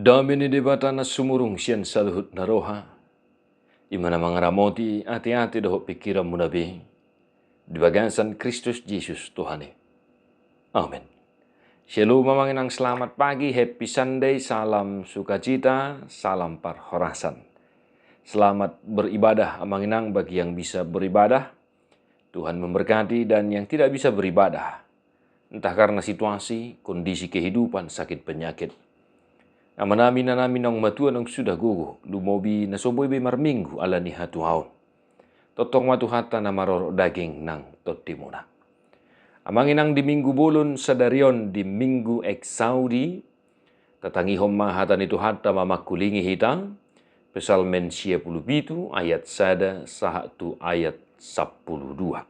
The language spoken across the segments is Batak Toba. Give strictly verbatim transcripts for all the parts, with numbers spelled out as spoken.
Dame ni Debata na sumurung sian saluhut na roha, i ma na mangaramoti ateate dohot pingkiranmuna be di bagasan Kristus Jesus Tuhan i. Amen. Shalom amang inang, selamat pagi, happy Sunday, salam sukacita, salam parhorasan. Selamat beribadah amang inang bagi yang bisa beribadah. Tuhan memberkati, dan yang tidak bisa beribadah, entah karena situasi, kondisi kehidupan, sakit penyakit. Amanami, inanami, naung matua, naung suda gogo, lumobi na so boi be marminggu ala ni hatuaon. Tongtong ma Tuhanta na marorot daging nang tondimuna. Amang inang, di minggu bolon sadari on, di minggu Exaudi, tatangihon ma hata ni Tuhanta mamangkulingi hita, Psalmen sia pulu pitu ayat sada sahat tu ayat sampulu dua.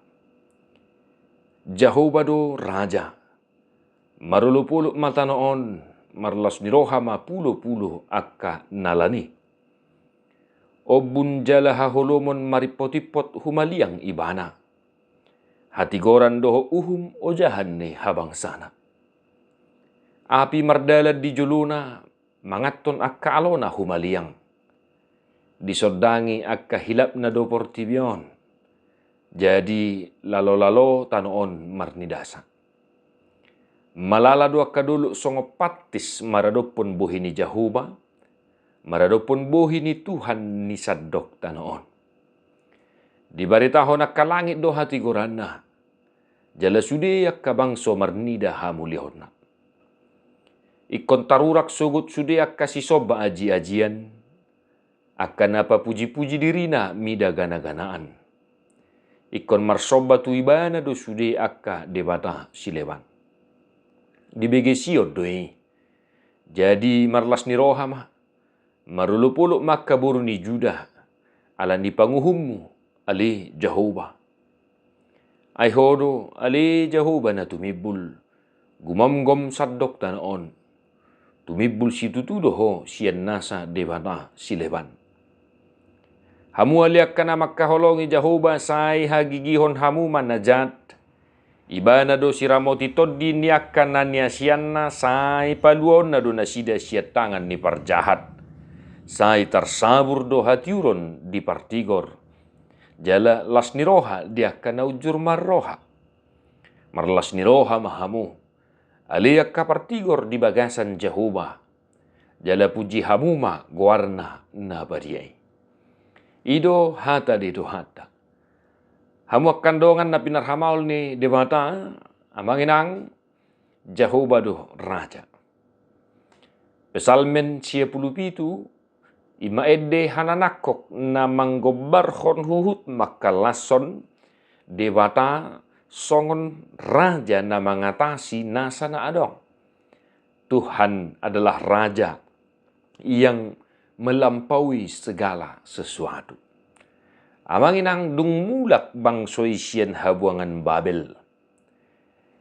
Jahowa do raja, marolopolop ma tano on, marlas ni roha ma pulopulo angka nalan i. Ombun jala haholomon marimpotimpot humaliang ibana. Hatigoran dohot uhum ojahan ni habangsana. Api mardalan di jolona, manganhon angka alona humaliang. Disondangi angka hilapna do portibi on. Jadi lalolalo tano on marnidasa. Malala do angka dolok songon pattis maradophon bohi ni Jahowa, maradophon bohi ni Tuhan ni sandok tano on. Dibaritahon angka langit do hatigoranna, jala sude angka bangso marnida hamuliaonna. Ingkon tarurak sogot sude angka sisomba ajiajian, angka na papujipuji dirina mida ganaganaan. Ingkon marsomba tu ibana do sude angka debata sileban. Dibege Sion do i. Jadi marlas ni roha ma, marolopolop ma angka boru ni Juda, ala ni panguhummu, ale Jahowa. Ai ho do, ale Jahowa na tumimbul, gumomgom sandok tano on. Tumimbul situtu do ho sian nasa debata sileban. Hamu ale angka na mangkaholongi Jahowa, sai hagigihon hamu ma na jat. Ibana do siramoti tondi ni angka na niasianna, sai paluaonna do nasida sian tangan ni parjahat. Sai tarsabur do hatiuron di partigor. Jala las ni roha di angka na unjur marroha. Marlas ni roha ma hamu, ale angka partigor di bagasan Jahowa, jala puji hamu ma goarna na badia i. I do hata ni Tuhanta. Hamu angka dongan na pinarhamaol ni Debata, amang inang, Jahowa do raja. Psalmen sia pulu pitu, i ma ende hananangkok na manggombarhon huhut mangkalashon Debata songon raja na mangatasi nasa na adong. Tuhan adalah raja yang melampaui segala sesuatu. Amang inang, dung mulak bangso i sian habuangan Babel,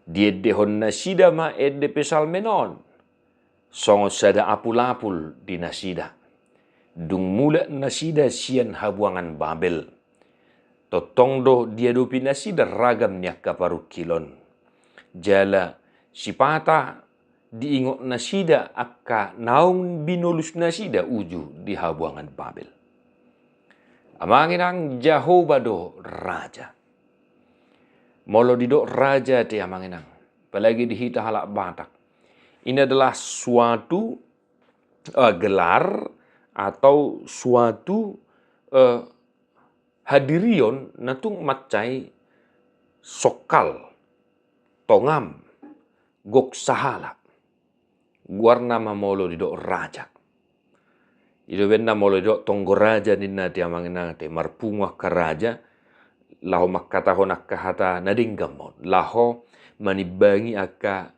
diendehon nasida ma ende Psalmen on songon sada apulapul di nasida. Dung mulak nasida sian habuangan Babel, tongtong do diadopi nasida ragam ni angka parungkilon. Jala sipata diingot nasida angka naung binolus nasida uju di habuangan Babel. Amang inang, Jahowa do raja. Molo didok raja te, amang inang, apalagi di hita halak Batak, ini adalah suatu, eh, gelar atau suatu, eh, hadirion na tung mansai songkal, tongam, gok sahalak. Goarna ma molo didok raja. I do umbahen na molo didok tonggo raja ninna te, amang inang, te marpungu angka raja, laho mangkatahon angka hata na denggan ma on, laho manimbangi angka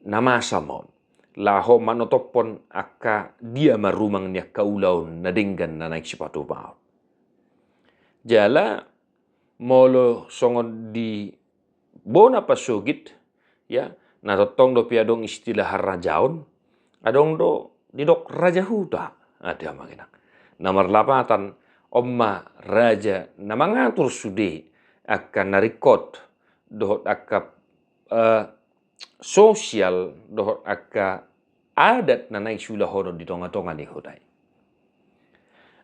na masa ma on, laho manotophon angka dia ma rumang ni angka ulaon na denggan na naeng sipatupaon. Jala molo songon di bona pasogit, ya, na tongtong dope adong istilah harajaon, adong do didok raja huta, ate, amang inang. Na marlapatan, on ma raja na mangatur sude angka na ringkot dohot angka, eh, sosial dohot angka adat na naeng siulahonon di tonga-tonga ni huta i.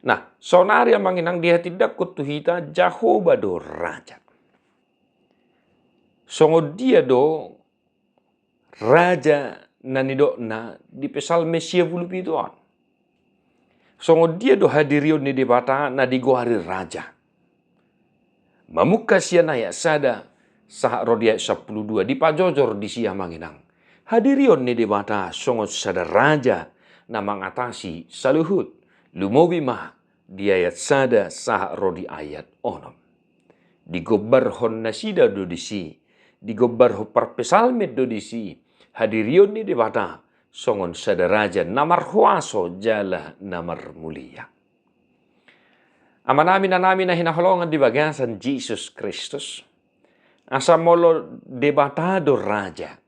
Nah, saonari amang inang dihatindangkon tu hita Jahowa do raja. Songon dia do raja na nidokna di Psalmen sia pulu pitu on? Songon dia do hadirion ni Debata na digoari raja? Mamungka sian ayat sada sahat ro di ayat sampulu dua, dipajojor disi amang inang hadirion ni Debata songon sada raja na mangatasi saluhut. Lumobi ma di ayat sada sahat ro di ayat onom. Digombarhon nasida do disi, digombarhon parpsalmen do disi hadirion ni Debata songon sada raja na marhuaso jala na marmulia. Amanami, inanami na hinaholongan di bagasan Jesus Kristus, asa molo Debata do raja,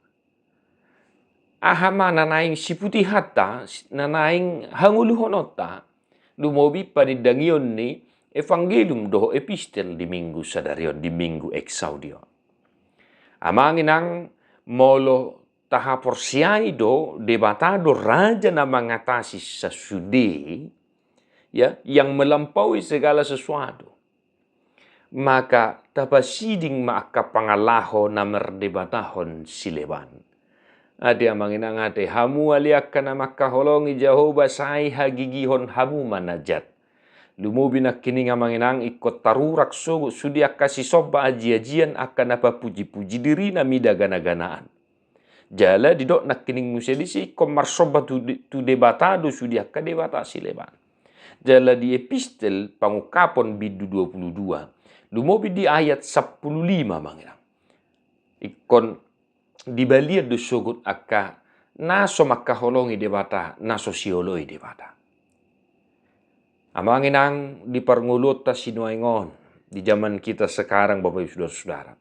aha ma na naeng siputihonta, na naeng hangoluhononta, lumobi panindangion ni evangelium dohot epistel di Minggu sadari on, di Minggu Exaudi on? Amang inang, molo tahaporseai do Debata do raja na mangatasi sasude, ya, yang melampaui segala sesuatu, maka tapasiding ma angka pangalaho na mardebatahon sileban. Ate amang inang ate, hamu ale angka na mangkaholongi Jahowa, sai hagigihon hamu ma na jat. Lumobi nangkining amang inang ingkon tarurak sogot sude angka sisomba aji-ajian, angka na papuji-puji dirina mida gana-ganaan. Jala didok nangkining muse disi ingkon marsomba tu, tu Debata do sude angka debata sileban. Jala di epistel Pangungkapon bindu dua pulu dua, lumobi di ayat sampulu lima amang inang, ingkon dibalian do sogot angka na so mangkaholongi Debata, na so sioloi Debata. Amang inang, di parngoluonta sinuaeng on, di zaman kita sekarang, Bapak Ibu Saudara-saudara,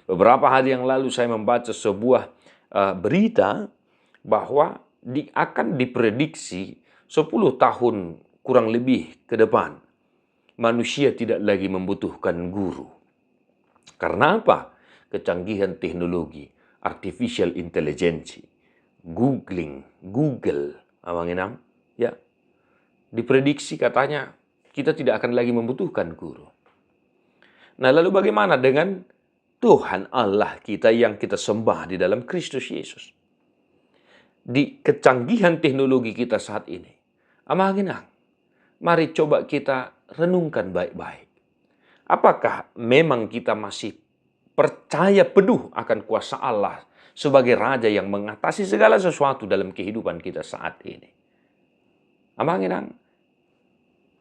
beberapa hari yang lalu saya membaca sebuah, eh, berita bahwa di, akan diprediksi sepuluh tahun kurang lebih ke depan, manusia tidak lagi membutuhkan guru. Karena apa? Kecanggihan teknologi, artificial intelligence, googling, Google, amang inang, ya. Diprediksi katanya kita tidak akan lagi membutuhkan guru. Nah, lalu bagaimana dengan Tuhan Allah kita yang kita sembah di dalam Kristus Yesus? Di kecanggihan teknologi kita saat ini, amang inang, mari coba kita renungkan baik-baik. Apakah memang kita masih percaya penuh akan kuasa Allah sebagai Raja yang mengatasi segala sesuatu dalam kehidupan kita saat ini? Amang inang,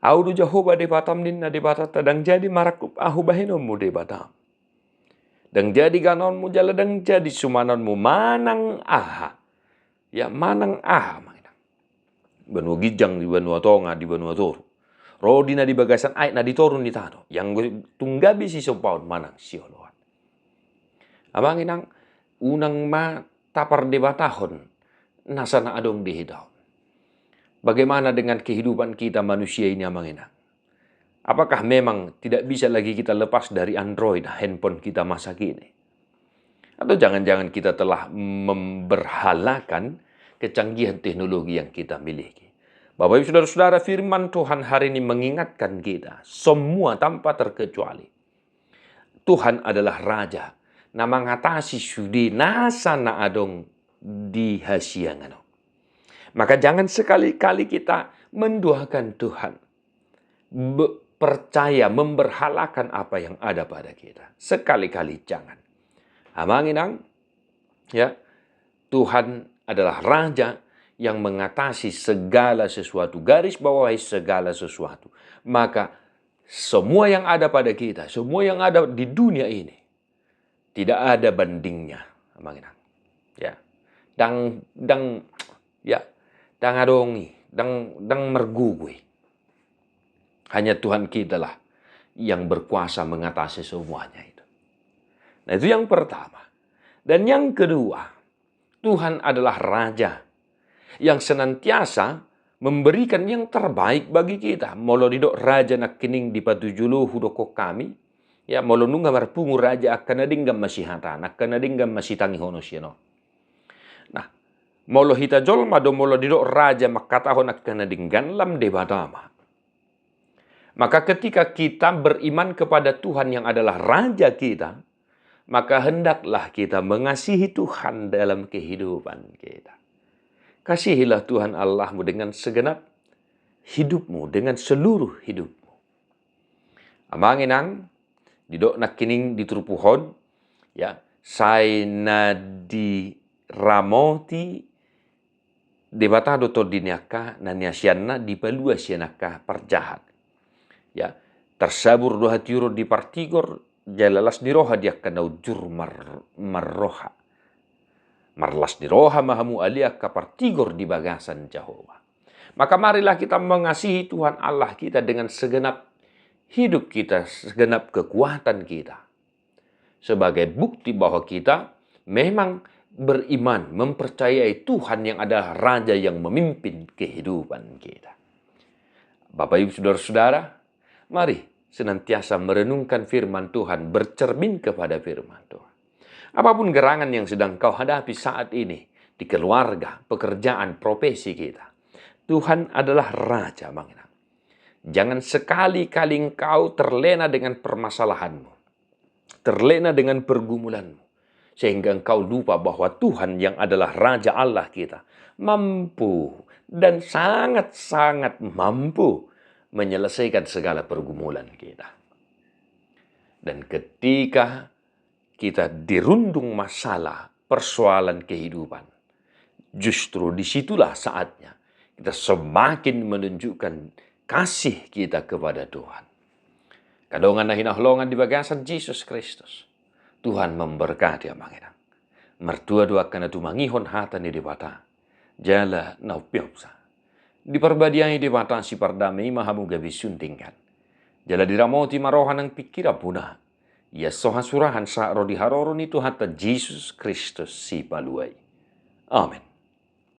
Ahu do Jahowa Debatam, ninna Debatanta, ndang jadi marangkup Ahu bahenonmu Debatam. Ndang jadi ganonmu jala ndang jadi sumanonmu manang aha. Ya, manang aha, amang inang. Banua ginjang di banua tonga, di banua toru. Ro di na di bagasan aek na di toru ni tano. Ianggo tung gabe sisombaon manang sioloan. Amang inang, unang ma tapardebatahon nasa na adong di hita on. Bagaimana dengan kehidupan kita manusia ini, amang inang? Apakah memang tidak bisa lagi kita lepas dari Android handphone kita masa kini? Atau jangan-jangan kita telah memberhalakan kecanggihan teknologi yang kita miliki? Bapak Ibu Saudara-saudara, firman Tuhan hari ini mengingatkan kita semua tanpa terkecuali, Tuhan adalah Raja na mangatasi sude nasa na adong di hasiangan on. Maka jangan sekali-kali kita menduakan Tuhan, be-, percaya, memberhalakan apa yang ada pada kita. Sekali-kali jangan. Amang inang, ya, Tuhan adalah Raja yang mengatasi segala sesuatu, garis bawahi segala sesuatu. Maka semua yang ada pada kita, semua yang ada di dunia ini, tidak ada bandingnya, amang inang. Ya. Ndang, ndang, ya, ndang adong i, ndang, ndang margogo i. Hanya Tuhan kitalah yang berkuasa mengatasi semuanya itu. Nah, itu yang pertama. Dan yang kedua, Tuhan adalah Raja yang senantiasa memberikan yang terbaik bagi kita. Molo didok raja nangkining di patujolo hudokhon hami, ya, molo nunga marpungu raja angka na denggan ma sihatana, angka na denggan ma sitangihonon sian on. Nah, Molo hita jolma do molo didok raja mangkatahon angka na denggan, lam Debata ma. Maka ketika kita beriman kepada Tuhan yang adalah Raja kita, maka hendaklah kita mengasihi Tuhan dalam kehidupan kita. Kasihilah Tuhan Allahmu dengan segenap hidupmu, dengan seluruh hidupmu. Amang inang, didok nangkining di turpuk on, ya, sai na diramoti Debata do tondi ni angka na niasianna, dipalua sian angka parjahat. Ya, tarsabur do hatiuron di partigor, jala las ni roha di angka na unjur mar-, marroha. Marlas ni roha ma hamu ale angka partigor di bagasan Jahowa. Maka marilah kita mengasihi Tuhan Allah kita dengan segenap hidup kita, segenap kekuatan kita. Sebagai bukti bahwa kita memang beriman, mempercayai Tuhan yang adalah Raja yang memimpin kehidupan kita. Bapak Ibu Saudara-saudara, mari senantiasa merenungkan firman Tuhan, bercermin kepada firman Tuhan. Apapun gerangan yang sedang kau hadapi saat ini, di keluarga, pekerjaan, profesi kita, Tuhan adalah Raja, Amang Inang. Jangan sekali-kali engkau terlena dengan permasalahanmu, terlena dengan pergumulanmu, sehingga engkau lupa bahwa Tuhan yang adalah Raja Allah kita mampu dan sangat-sangat mampu menyelesaikan segala pergumulan kita. Dan ketika kita dirundung masalah, persoalan kehidupan, justru disitulah saatnya kita semakin menunjukkan kasih kita kepada Tuhan. Angka dongan na hinaholongan di bagasan Jesus Kristus, Tuhan memberkati, Amang Inang. Martua do angka na tumangihon hata ni Debata, jala na umpeopsa. Diparbadiai Debata sipardame i ma hamu gabe sundinggan. Jala diramoti ma roha nang pingkiranmuna. Ia so hasurahan sahat ro di haroro ni Tuhanta Jesus Kristus Sipalua i. Amen.